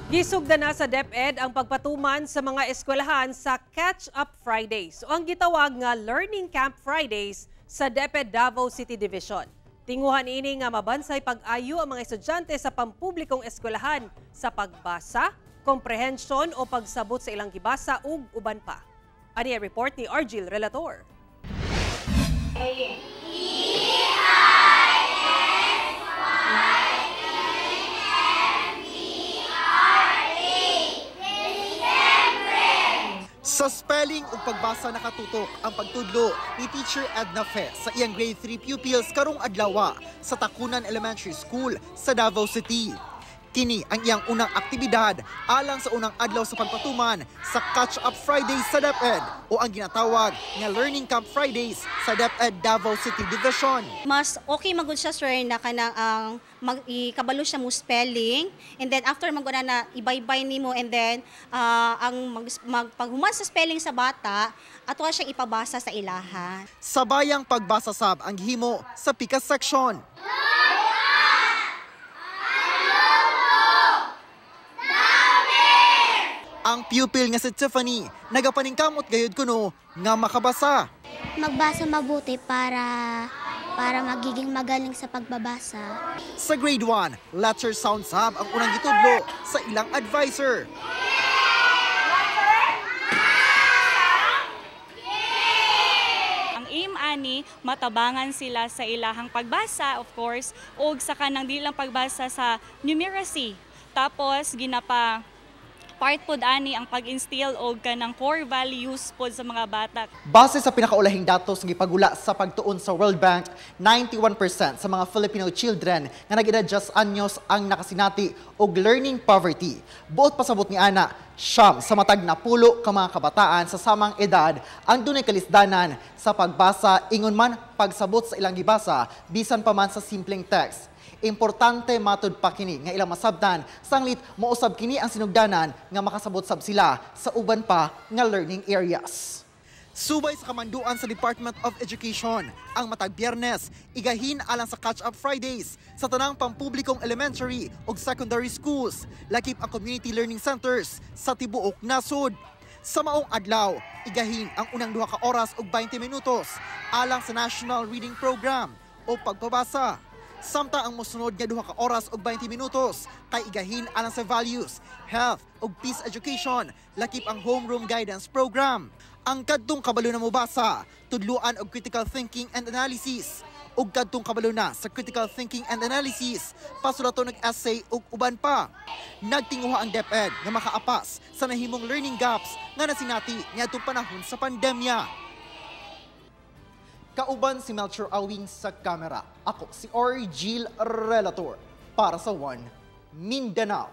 Gisugda na sa DepEd ang pagpatuman sa mga eskwelahan sa Catch Up Fridays o ang gitawag nga Learning Camp Fridays sa DepEd Davao City Division. Tinguhan ini nga mabansay pag-ayo ang mga estudyante sa pampublikong eskwelahan sa pagbasa, comprehension o pagsabot sa ilang gibasa ug uban pa. Ani ang report ni Argil Relator. Sa spelling ug pagbasa nakatutok ang pagtudlo ni Teacher Edna Fe sa iyang grade 3 pupils karong adlaw sa Tacunan Elementary School sa Davao City. Kini ang iyang unang aktibidad alang sa unang adlaw sa pagpatuman sa Catch Up Fridays sa DepEd o ang ginatawag nga Learning Camp Fridays sa DepEd Davao City Division. Mas okay magud siya, sir, na kanang ang mag ikabalo siya mo spelling and then after maguna na ibaybay nimo and then ang mag paghuman sa spelling sa bata ato siyang ipabasa sa ilaha. Sabayang pagbasa sab ang gihimo sa Pika section. Ang pupil nga si Tiffany nagapaningkamot gayud kuno nga makabasa. Magbasa mabuti para magiging magaling sa pagbabasa. Sa grade 1, letter sound sab ang unang gitudlo sa ilang advisor. Ang aim ani matabangan sila sa ilahang pagbasa, of course, og sa kanang di lang pagbasa sa numeracy. Tapos ginapa part pod ani ang pag-instill og kanang core values pod sa mga bata. Base sa pinakaulahing datos nga gipagula sa pagtuon sa World Bank, 91% sa mga Filipino children nga nag-edad 10 anyos ang nakasinati og learning poverty. Buot pasabot ni ana, 9 sa matag 10 ka mga kabataan sa samang edad ang dunay kalisdanan sa pagbasa ingon man pagsabot sa ilang gibasa bisan pa man sa simpleng text. Importante matud pa kini nga ilang masabtan sanglit mousab kini ang sinugdanan nga makasabot sab sila sa uban pa nga learning areas. Subay sa kamanduan sa Department of Education ang matag Biyernes igahin alang sa Catch Up Fridays sa tanang pampublikong elementary ug secondary schools, lakip ang community learning centers sa tibuok nasod. Sa maong adlaw, igahin ang unang 2 ka oras ug 20 minutos alang sa National Reading Program o pagbabasa. Samtang ang mosunod nga 2 ka oras ug 20 minutos kay igahin alang sa values, health ug peace education, lakip ang homeroom guidance program. Ang kadtong kabalo na mobasa, tudluan og critical thinking and analysis. Ug kadtong kabalo na sa critical thinking and analysis, pasulaton og essay ug uban pa. Nagtinguha ang DepEd nga makaapas sa nahimong learning gaps nga nasinati niadtong panahon sa pandemya. Kauban si Melchor Awing sa kamera. Ako si Argil Relator para sa One Mindanao.